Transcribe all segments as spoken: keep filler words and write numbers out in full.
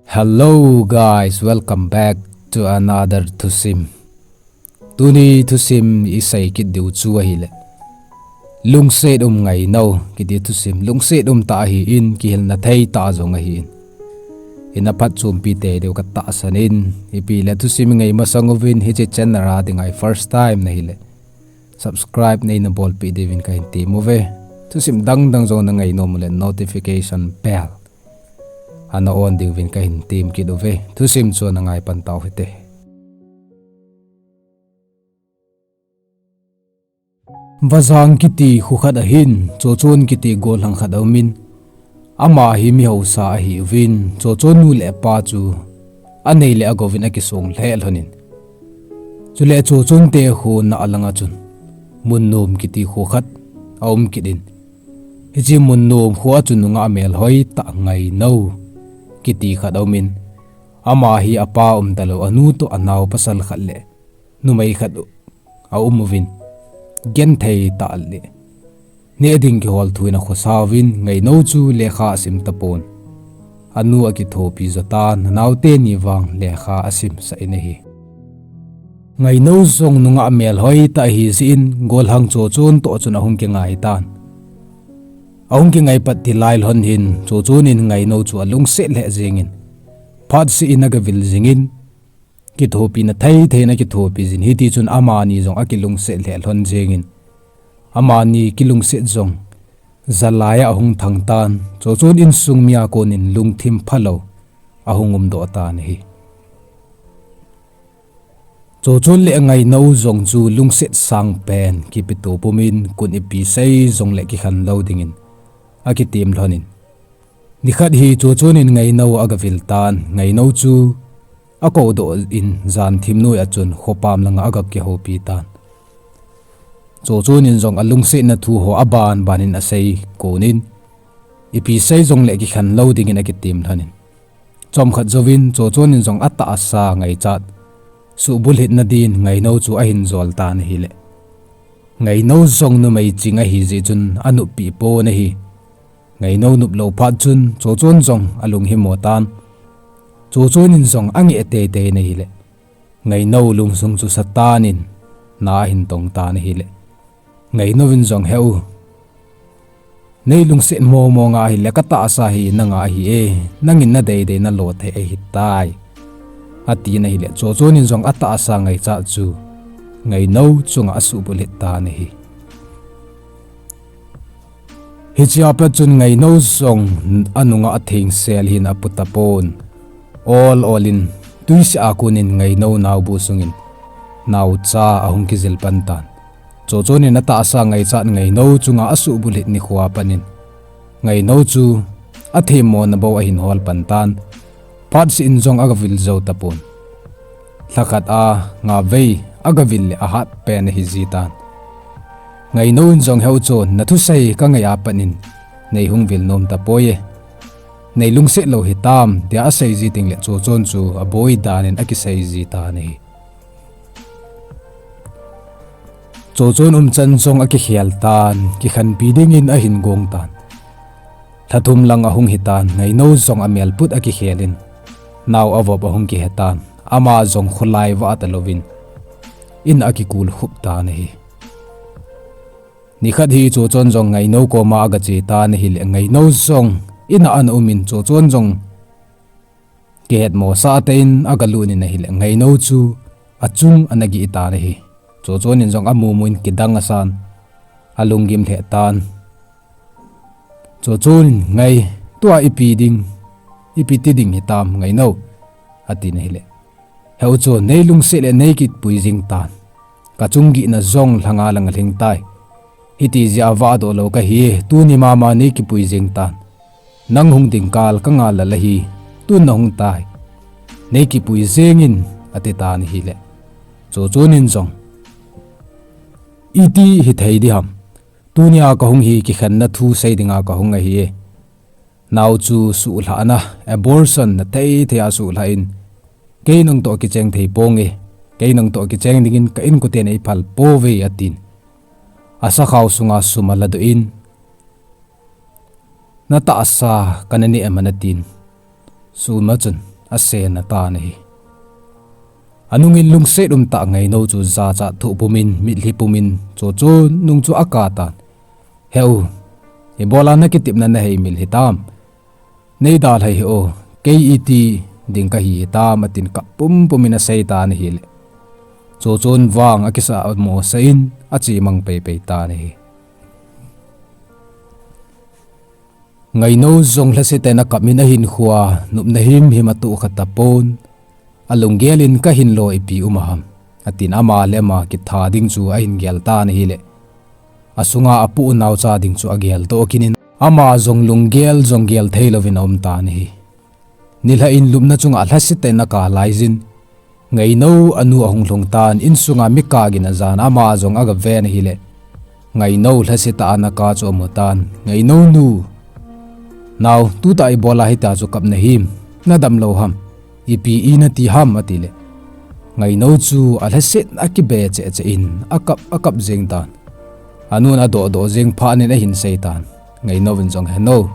Hello guys, welcome back to another thusim. Tuni thusim isei kit diu chu ahile, lungset um ngaino kiti thusim, lungset um tah ahin, kihilna thei tah jong ahin. Ina phatchompi tei diu katahsan in, ipi le thusim ngai masang uvin hiche channel a dinga first time nahile, subscribe neina bolpi diuvin kahin tem uve. Thusim dangdang jong nangai nom uleh notification bell ana on diuvin kahin tem kit uve. Thusim chu nangai pan tau hite. Vazang kiti kho khat ahin, Chochon kiti gollhang khat aumin, ama hi mi hausa ahiuvin, Chochon nu le pa chu anei le agouvin akisong lheh lhonin. Chule Chochon te kho na alanga chun Munnom kiti kho khat aum kit in, hiche Munnom kho a chun nungah melhoi tah Ngaino kiti khat aumin, ama hi apa umtalou, anu toh anao pasal khat le numei khat aum uvin, genthei tah le neh ding kihol thu in akhosa uvin, Ngaino chu lekha asim tapon. Anu akithopi jo tan, anaote ni vang lekha asimsah in ahi. Ngaino jong nungah melhoi tah ahijeh in, gollhang Chochon toh chun ahung kingai tan. Ahung kingai pat tilai lhon hin, Chochon in Ngaino chu alungset lheh jengin, phatseh in agavil jingin, kithopina thei thei in akithopi jin, hitichun amani jong akilungset lheh lhon jengin, amani kilungset jong jalai a ahung thang tan, Chochon insung mia konin lungthim phalou ahung umdoh tan ahi. Chochon le Ngaino jong chu lungset sangpen kipetto pumin, kun ipi sei jongle kikhen lou dingin akitem lhonin, nikhat hi Chochon in Ngaino agavil tan, Ngaino chu akoudoh in jan thim noi a chun khopam langa agakihoupi tan. Chochon in jong alungsetna thu ho abanban in asei konin, ipi sei jongle kikhen lou dingin akitem lhonin, chomkhat jouvin Chochon in jong atahsa ngaichat suhbulhitna din Ngaino chu ahin jol tan ahile, Ngaino jong numei ching ahijeh chun anoppi pon ahi. Ngaino noplou phat chun Chochon jong alunghimo tan. Chochon in jong angeh teitei in ahile, Ngaino lungsung chu satan in na ahin tong tan ahile, Ngaino in jong, Heu, neilungset momo nga ahile katahsa hi nanga ahi e, nangin nadeidei nalo thei ahitai, atin ahile, Chochon in jong atahsa ngaichat chu Ngaino chunga asuhbulhit tan ahi. Hichea pat chun Ngaino jong anungah athengsel hin apu tapon. Ol ol in tuiseh a konin Ngaino naobu sungin naocha ahung kijil pan tan. Chochon in atahsa ngaichat Ngaino chunga asuhbulhit nikhoa panin, Ngaino chu athemmona bou ahin hol pan tan. Phatseh in jong agavil jou tapon. Lhakhat a ngavei agavil le ahat pen ahiji tan. Ngaino in jong, Heu chon, nathusei kangai a panin neihung vil nom tapoi e, neilungset lou hitam, tia aseiji tengle Chochon chu aboi danin akiseiji tan ahi. Chochon umchan jong akikhel tan, kikhenpi dingin ahin gong tan. Lhathum lang ahung hitan, Ngaino jong amelput akikhelin, nao avop ahung kihetan, ama jong kholai vah talouvin in akikul khup tan ahi. Nikhat hi Chochon jong Ngaino koma agache tan ahile, Ngaino jong in a ana umin, Chochon jong kihetmosah tah in agalut in ahile, Ngaino chu achung ana gih tan ahi. Chochon in jong amumu in kidang asan, alunggim lheh tan. Chochon in, Ngai, tua ipi ding, ipi ti ding hitam Ngaino, atin ahile, Heu chon, neilungset le neikipui jing tan. Kachung gihna jong lhanga langa lhing tai. Hitijeh a vahdoh lou kahi e, tuni mama neikipui jing tan. Nang hung ding kal kangal lal ahi, tun nahung tai. Neikipui jengin, ati tan ahile, Chochon in jong, Iti hithei diham? Tunia kahung hi kikhenna thu sei dinga kahung ahi e. Nao chu suhlhahna, abortion, na thei thei a suhlhah in, kei nangtoh kicheng thei ponge. Kei nangtoh kicheng dingin ka inkoten eiphal pouve, atin, asakhao sunga sum aladoh in, natahsa kana neh em atin, suma chun asei tan ahi. Anungin lungset umtah Ngainou chu jachat thoh pumin, mitlhi pumin, Chochon nung chu akap tan. He u, ibola nakitepna nahei mil hitam? Neidalha hih o, kei iti ding kahi hitam, atin kap pumpumin asei tan ahile, Chochon vang akisah mosah in achemang peipei tan ahi. Ngainou jong lhasetah in akap in ahinkhoa nopna himhim atoh kha tapon, alunggel in kahin lo ipi um ham, atin ama le ama kitha ding chu ahin gel tan ahile, asunga apu naocha ding chu agel toh kinin, ama jong lunggel jong gel thei louvin aum tan ahi. Nilhah in lupna chunga lhasetah in akap laijin, Ngainou anu ahung lhung tan, insunga mi kap gin ajan, ama jong agaven ahile, Ngainou lhasetah in akap chu amu tan. Ngainou nu, nao, tuta ibola hitia chu kap nahim, nadam lou ham, ipi inati ham, atile, Ngainou chu alhaset akibe cheh cheh in akap akap jeng tan. Anun adoh doh jeng phat in ahin sei tan. Ngainou in jong, He nu,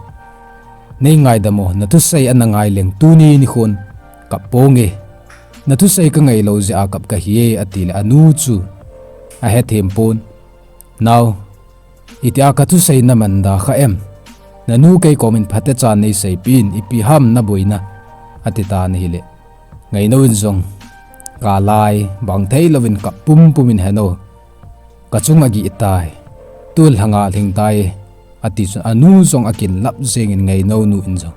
neingaidam o, nathusei ana ngai leng tuni nikhon kap ponge. Nathusei kangai lou jeh a kap kahi e, atile anu chu ahethem pon. Nao, itia kathusei naman da kha em? Nanu kei komin phatechan neiseipeh in, ipi ham naboina, ati tan ahile, Ngainou in jong kap lai bang thei louvin kap pumpumin, He nu, kachung agih tai, tun lhanga lhing tai, ati chun anu jong akinlap jengin Ngainou nu in jong,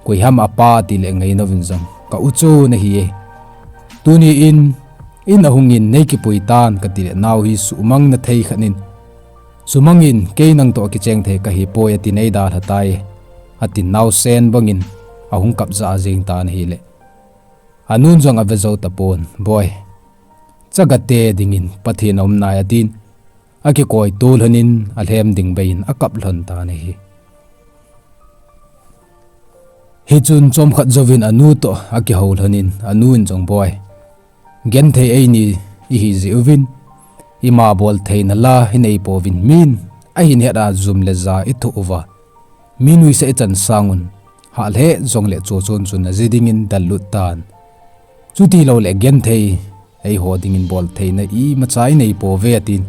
Koi ham apa? atile Ngainou in jong, Ka u chu nahi e. Tuni in in ahungin neikipui tan, katile, Nao, hi sumang nathei khat in, sumangin kei nangtoh kicheng thei kahipoi, ati, neidalha tai, atin naosen bangin ahung kap jah jeng tan ahile, anun jong ave jou tapon, Boi, chagate dingin Pathen aum nai, atin akikoi to lhonin alhem ding beiyin akap lhon tan ahi. Hichun chomkhat jouvin anu toh akihou lhonin anu in jong, Boi, genthei eini ihi jeh uvin, ima boltheina la inei pouvin, min ahin het a jum le ja ithoh uva, mi nuisat ichan sangun, hah lheh jongle Chochon chu naji dingin dallut tan. Chuti loule genthei eiho dingin boltheina imacha inei pouve, atin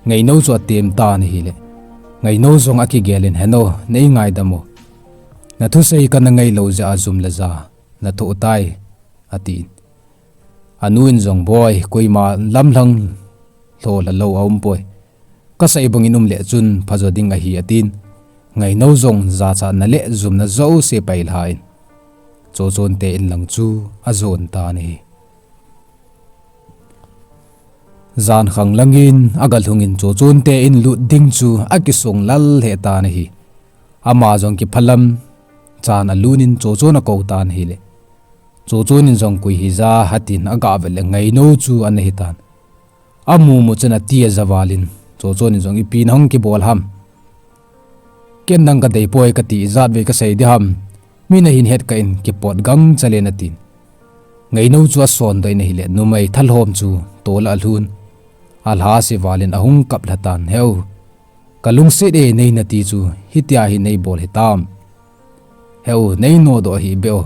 Ngainou chu atem tan ahile, Ngainou jong akigelin, He nu, neingaidam o, nathusei kana ngai lou jeh a jum le ja nathoh tai, atin. Anu in jong, Boi, koima lamlhang lhoh la lou aumpoi. Kasei bangin um leh chun phajo ding ahi, atin. Ngainou jong jachatna le jumna jouse pailhan, Chochon te in lang chu ajon tan ahi. Jan khang langin agalhungin Chochon te in lut ding chu akisong lal lheh tan ahi. Ama jong kiphalam chan alunin Chochon akou tan ahile, Chochon in jong, Koi hija? atin, agavet le Ngainou chu ana hitan. Amumu chun ati ajavalin, Chochon in jong, Ipi nahung kibol ham? Ken nang kadei poi kati, ijatvei kasei ding ham? Mi nahin het kah in kipot gangchal in, atin. Ngainou chu asondoh in ahile, numei thalhom chu tol a alhun, alhase valin ahung kap lhatan, He u, kalungset e, nei nati chu hitia hi neibol hitam? He u, neinodoh hih beh o.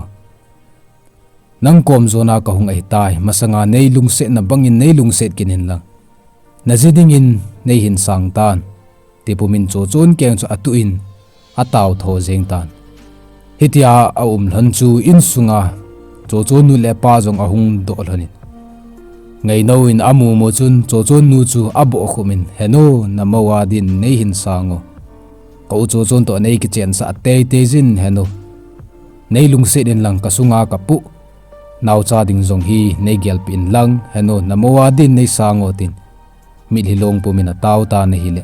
Nang kom jona kahung ahitai, masanga neilungsetna bangin neilungset kit inlang, naji dingin neihin sang tan, tipumin Chochon keng chu atuh in ataotho jeng tan. Hitia aum lhon chu insunga Chochon nu le pa jong ahung doh lhonin, Ngainou in amumu chun Chochon nu chu abohkhup in, Henu, namou a din neihin sang o. Ka u Chochon toh neikichensah teitei jin, Henu, neilungset inlang kasunga kapu naocha ding jong hi neigelpeh inlang, Henu, namou a din neisang o, tin mitlhi long pumin atao tan ahile,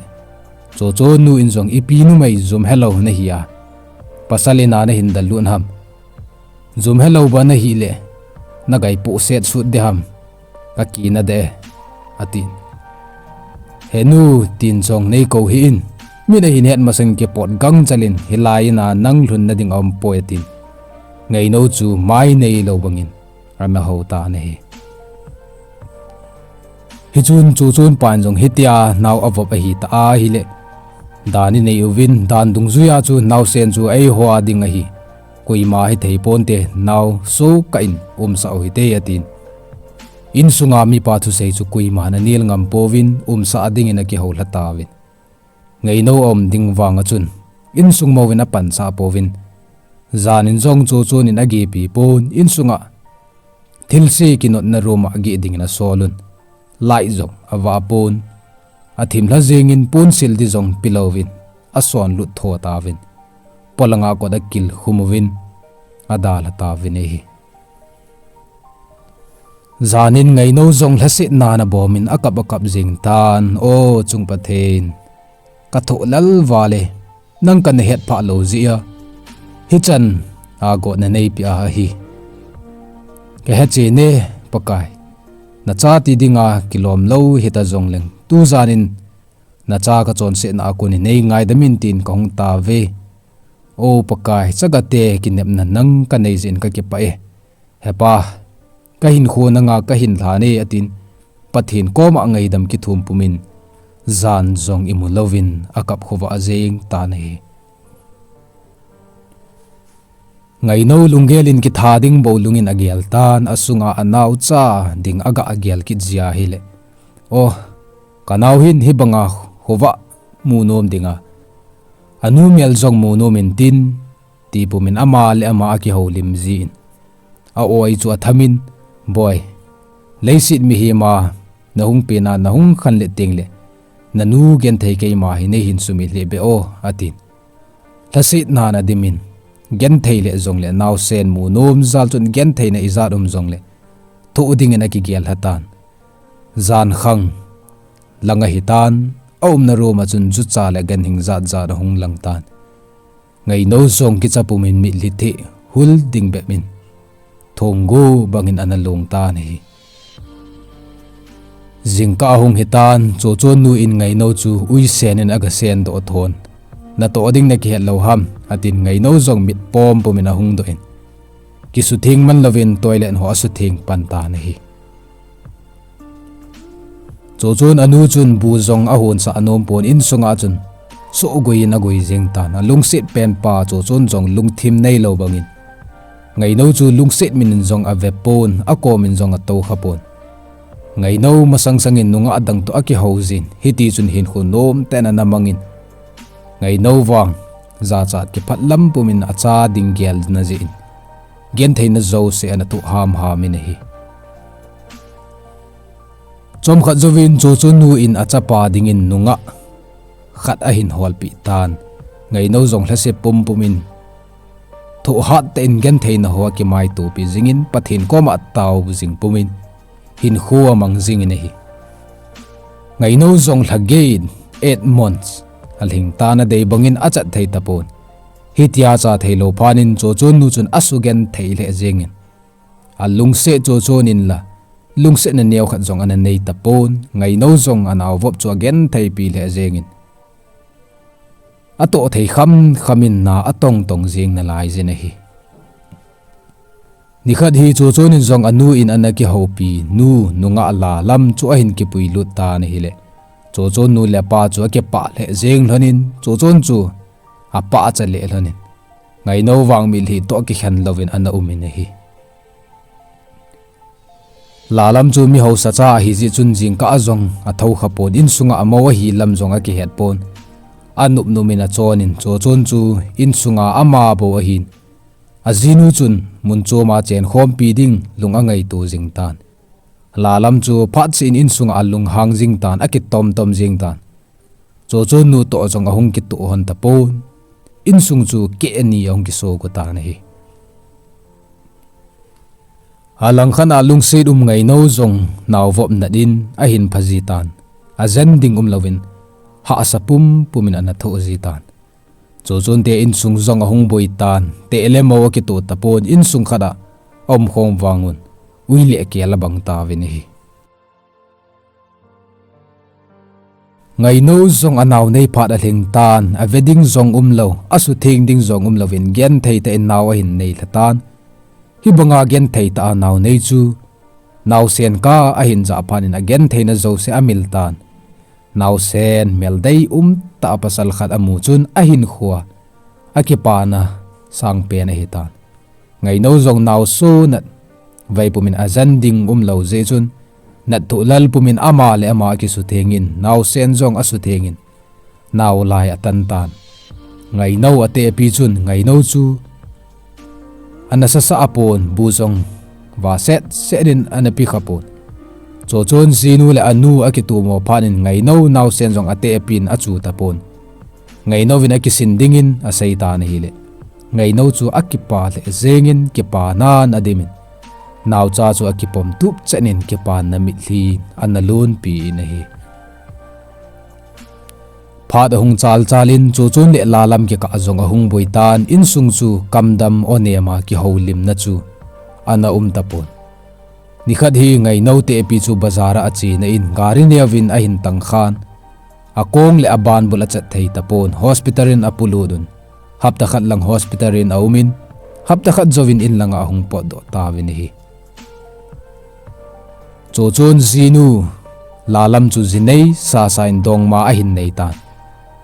Chochon nu in jong, Ipi numei jum helou nahi a, pasal in a nahin dallut ham? Jum helou ba nahile, nagaipoh setsut ding ham? Kakina deh e, atin. Henu, tin jong neikou hih in, mi nahin het masang kipot gangchal in, hilai in a nang lhunna ding aumpoi, atin Ngainou chu mai neilou bangin ana hou tan ahi. Hichun Chochon pa in jong hitia nao avop ahita ahile, Dan inei uvin, dan dungjuia chu naosen chu eiho a ding ahi. Koima hithei ponte, nao sokah in umsah u hite, atin. Insunga mipa thusei chu koiman anel ngam pouvin, umsah dingin akihoulha tauvin. Ngeinou aum ding vanga chun, insung mouvin apansah pouvin. Janin jong Chochon in agepi pon, insunga thilse kinotna room a geh dingin asolun. Light jong avah pon. Athimlha jengin ponsil di jong pelouvin, asonlut tho tauvin. Polanga kot akilkhum uvin, adalha tauvin ahi. Janin Ngeinou jong lhasetnan abomin akap akap jeng tan, O chung Pathen, kathoh lel vale, nang kana hetphah lou jeh a hichan a gotna neipeh ahi. Kahechen e Pakai, nacha ti dinga kilom lou hita jongleng, tujanin nacha kachonsetna a konin neingaidam in tin kahung tauve. O Pakai, chagate kinepna nang kanei jeh in kakipah e. Hepa, kahinkho nanga kahin lhan e, atin, Pathen koma ngaidam kithum pumin, jan jong imu louvin akap khovah jeng tan ahi. Ngeinou lunggel in kitha ding bou lungin agel tan, asunga anaocha ding aga gel kit jeh ahile, O, kanao hin hibanga khovah mu nom dinga, anu mel jong mu nom intin, ti pumin ama le ama akihoulim jin, a-oi chu athamin, Boi, leiset mihema nahung pena nahung khanlet tengle, nanu genthei keima hi neihin sumil hih beh o, atin. Lhasetnan adimin, genthei le jongle naosen mu nom jal chun gentheina ijat um jongle, thoh dingin akigel lha tan. Jankhang lang ahitan, aumna room a chun jucha le ganhing jat jat ahung lang tan. Ngeinou jong kicha pumin mitlhi theh hul ding bepin, thonggo bangin ana long tan ahi. Jingkah ahung hitan, Chochon nu in Ngeinou chu uisen in aga sendoh thon. Natoh ding nakihet lou ham, atin Ngeinou jong mit pom pumin ahung doh in, kisutheng man louvin toilet ho asutheng pan tan ahi. Chochon anu chun bu jong ahonsah nom pon, insunga chun sohgoi in agoi jeng tan, alungset penpa Chochon jong lungthim neilou bangin. Ngeinou chu lungset min in jong ave pon, akomin jong atoukha pon. Ngeinou masang sangin nungah dang toh akihou jin, hitichun hinkho nomtah in ana mangin. Ngeinou vang jachat kiphat lam pumin acha ding gelna jeh in, gentheina jouse ana thoh hamham in ahi. Chomkhat jouvin Chochon nu in achapa dingin nungah khat ahin holpeh tan. Ngeinou jong lhase pumpumin, thohhat tah in gentheina ho akimaitopi jingin, Pathen koma atao jing pumin, hinkho amang jingin ahi. Ngeinou jong lha gei in eight months alhing tan, adei bangin achat thei tapon. Hitia acha theilou phat in Chochon nu chun asugenthei lheh jengin, alungset Chochon in la lungsetna neokhat jong ana nei tapon. Ngeinou jong anaovop chu agentheipi lheh jengin, atoh thei khamkham in na atongtong jeng nalai jin ahi. Nikhat hi Chochon in jong anu in ana kihoupi nu nungah Lalam chu ahin kipuilut tan ahile, Chochon nu le apa chu akipah lheh jeng lhonin, Chochon chu apahcha lheh lhonin, Ngeinou vang mitlhi toh kikhen louvin ana umin ahi. Lalam chu mi hausacha ahijeh chun jingkah a jong athoukha pon, insunga amou ahi lam jong akihet pon. Anupnup in achonin, Chochon chu insunga ama bou ahin, ajinu chun mun choma chenkhompi ding lung angaito jing tan. Lalam chu phatcheh in insunga alunghang jing tan, akitomtom jing tan. Chochon nu toh jong ahung kitoh hon tapon. Insung chu keh ni ahung kisogo tan ahi. Alangkhat a lungset um Ngeinou jong naovop nat in ahin phaji tan. Ajen ding umlouvin, hahsa pumpumin ana thoh ji tan. Chochon te insung jong ahung boi tan, teh le mou akitoh tapon, insung khat a aumkhom vangun, ui le kel abang tauvin ahi. Ngeinou jong anao nei phat alhing tan, ave ding jong umlou, asutheng ding jong umlouvin genthei tah in nao ahin nei lha tan. Hibanga genthei tah a nao nei chu, naosen kah ahin jah phat in agentheina jouse amil tan. Naosen meldei umtah a pasal khat amu chun ahinkhoa akipana sangpen ahitan. Ngainou jong naoso nat vei pumin ajen ding umlou jeh chun, nat thoh lal pumin ama le ama akisuthengin, naosen jong asuthengin, naolai atantan. Ngainou atepi chun Ngainou chu ana sasa apon, bu jong vasetset in ana pekha pon. Chochon jinu le anu akitomo phat in Ngainou naosen jong atepin achu tapon. Ngainou in akisin dingin aseitan ahile, Ngainou chu akipa lheh jengin kipanan adimin, naocha chu akipom tup chenin kipanna mitlhi ana lonpi in ahi. Phat ahung chalchalin Chochon le Lalam kikah jong ahung boitan, insung chu kamdam onema kihoulimna chu ana um tapon. Nikhat hi Ngainou tepi chu bazar a achena in gari neovin ahin tangkhan, akong le abanbul achat thei tapon, hospital in apulut un, hapta khat lang hospital in aumin, hapta khat jouvin inlanga ahung potdoh tauvin ahi. Chochon jinu Lalam chu jinei sasain dongma ahin neitan.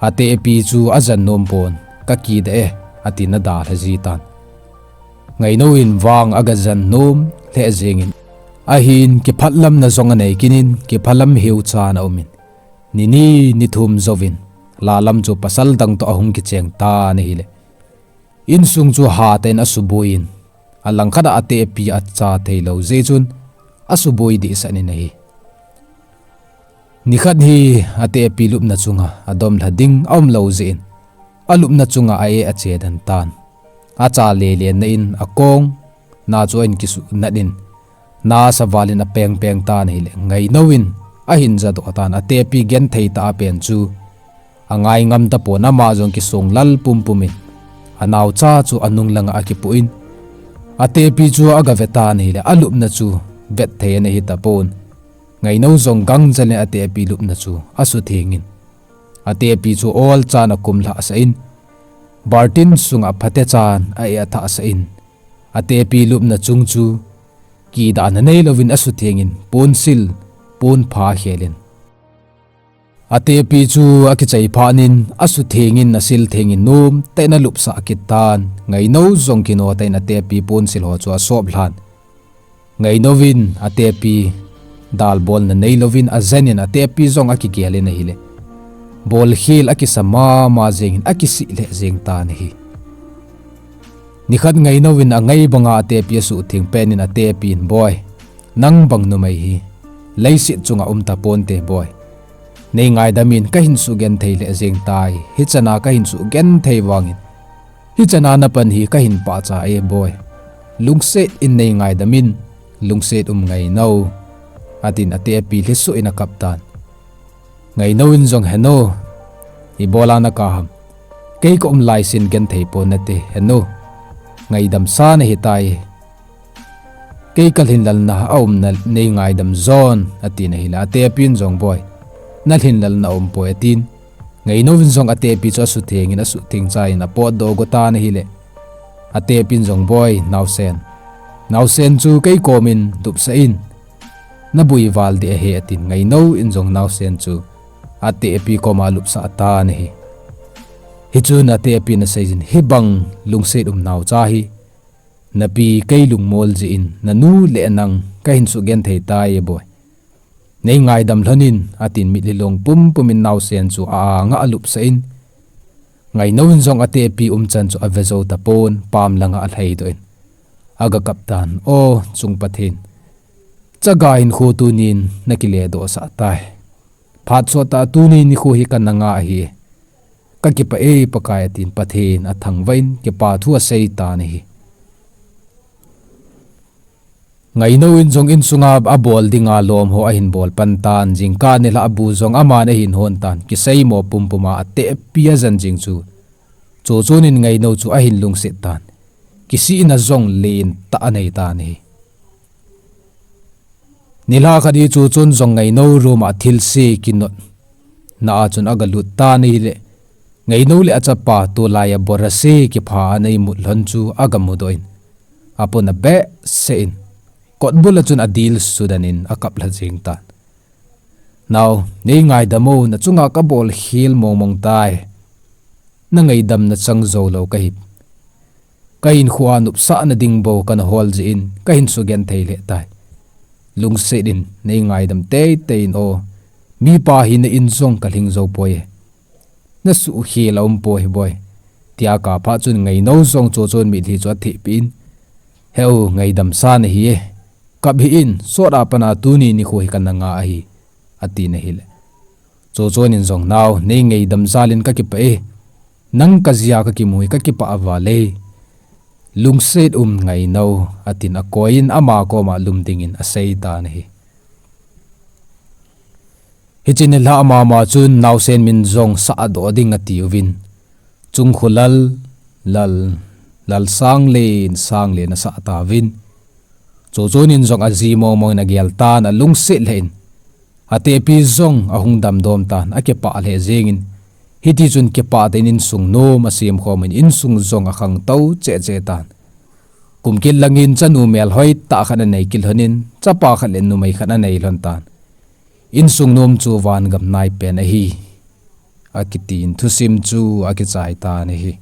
Atepi chu ajen nompon, kakida e, atin adalha jitan. Ngainou in vang agajen nom lheh jengin, ahin kiphatlamna jong anei kit in, kiphalam hiu chan aumin, nini nithum jouvin Lalam chu pasal dang toh ahung kicheng tan ahile, insung chu hatah in asuboiyin, alangkhat a atepi acha theilou jeh chun asuboi dehset in ahi. Nikhat hi atepi lupna chunga adomlha ding aumlou jeh in, alupna chunga a-eh ache den tan. Acha lelenna in akong na chu ahin kisuhnat in, nasa valin apengpeng tan ahile, Ngainou in ahin jadoh tan, atepi genthei tah a pen chu angai ngam tapon, ama jong kisong lal pumpumin, anaocha chu anung langa akipoh in, atepi chu agavetan ahile, alupna chu vet thei ana hitapon. Ngainou jong gangjalin atepi lupna chu asuthengin, atepi chu olchan akumlhah sah in, baltin sunga phatechan a-eh athah sah in, atepi lupna chung chu kidahna neilouvin asuthengin, ponsil, ponpha khelin, atepi chu akichai phatnin asuthengin, asil thengin nomtah in alupsah kit tan. Ngainou jong kino tah in atepi ponsil ho chu asoplhan. Ngainou in atepi dalbolna neilouvin ajenin, atepi jong akigelin ahile, bolkhel akisa mama jengin akisih lheh jeng tan ahi. Nikhat Ngainou in angai banga atepi asuhtheng petnin atepin, Boi, nang bang numei hi leiset chunga umtaponte boi. Neingaidamin, kahin sugenthei lheh jeng tai. Hichana kahin sugenthei vangin, hichana napan hi kahin pachat e boi. Lungset in neingaidamin, lungset um Ngainou, atin atepi lhisoh in akap tan. Ngainou in jong, Henu, ibola nakap ham? Kei kaum laisin genthei pon nate, Henu. Ngaidam sa nahitai. Kei kalhinlelna aumna neingaidam jon, atin ahile, atepin jong, Boi, nalhinlelna aumpoi, atin. Ngainou in jong atepi chu asuthengin, asuhtheng chain apotdoh got tan ahile, atepin jong, Boi, naosen, naosen chu kei komin lupsah in, naboi val ding ahi, atin. Ngainou in jong naosen chu atepi koma alupsah tan ahi. Hichun atepin aseijin, Hibang lungset um naocha hi napi kei lungmol jeh in nanu le nang kahin sugenthei tai e boi. Neingaidam lhonin, atin, mitlhi long pumpumin naosen chu a-anga alupsah in, Ngainou in jong atepi umchan chu avejou tapon, pam langa alhaidoh in, agakap tan, O chung Pathen, chaga hinkho tunin nakiledohsah tai. Phat sottah tuni nikho hi kana ngah ahi. Kakipah e Pakai, atin Pathen athangvah in kipa thu aseitan ahi. Ngainou in jong insunga abol dinga lom ho ahin bol pan tan, jingkah nilhah bu jong aman ahin hon tan, kiseimo pumpuma atepi ajen jing chu Chochon in Ngainou chu ahin lungset tan, kisihna jong lentah anei tan ahi. Nilhah khat hi Chochon jong Ngainou room a thilse kinotna a chun agalut tan ahile, Ngainou le achapa tolaiya borase kipha ana imut lhon chu agamudoh in, apona behseh in, kotbul a chun adilsudan in akaplha jeng tan. Nao, nei ngaidam o, na chunga ka bol khel mong mong tai. Na ngaidam na chang jou lou ka hi. Ka hinkhoa nopsahna ding bou kana hol jeh in, ka hin sugenthei lheh tai. Lungset in, nei ngaidam teitei in o. Mipa hina in jong ka lhing jou poi e. Na suhkhel a um poi hi boi. Tia kap phat chun Ngainou jong Chochon mitlhi chu athehpeh in, He u, ngaidam sa nahi e. Kap hih in, sot a pat a tuni nikho hi kana nga ahi, ati na hile. Chochon in jong, Nao, nei ngaidam jal in ka kipah e. Nang ka jia ka kimu hi ka kipah val e. Lungset um Ngainou, atin akoi in ama koma lum ding in asei tan ahi. Hiche nilhah mama chun naosen min jong sahdoh ding ati uvin, Chungkho lal, lal, lal sang len, sang len asah tauvin. Chochon in jong aji mong mong in agel tan, alungset lheh in, atepi jong ahung damdom tan, akipah lheh jeng in, hiti chun kipah tah in insung nom asem khom in, insung jong akhangtou cheh cheh tan. Kum kit lang in chanu melhoi tah khat anei kit lhon in, chapa khat le numei khat anei lhon tan. Insung nom chu vangam nai pen ahi, akiti in thusim chu akichai tan ahi.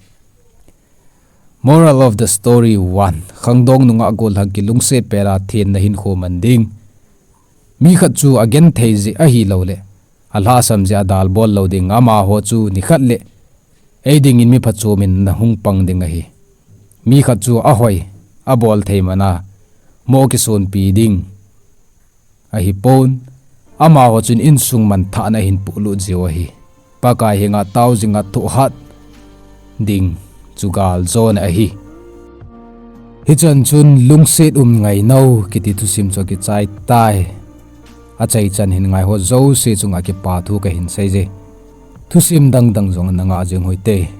Moral of the story one. Khangdong nungah gollhang kilungset pet a thenna hinkho man ding. Mi khat chu agenthei jeh ahilou le, alhahsam jeh a dalbol lou ding, amaho chu nikhat le ei ding in mi phachom in ana hung pang ding ahi. Mi khat chu ahoi, abol thei man a, mo kisonpi ding ahipon, amaho chun insung manthahna ahin polut jiu ahi. Pakai henga tao jinga thohhat ding chu galjona ahi. Hichan chun Lungset um Ngainou kiti thusim chu akichai tai. Achaichan hin ngaiho jouse chunga kipa thu kahin seije. Thusim dang dang jong ana ngah jing uhite.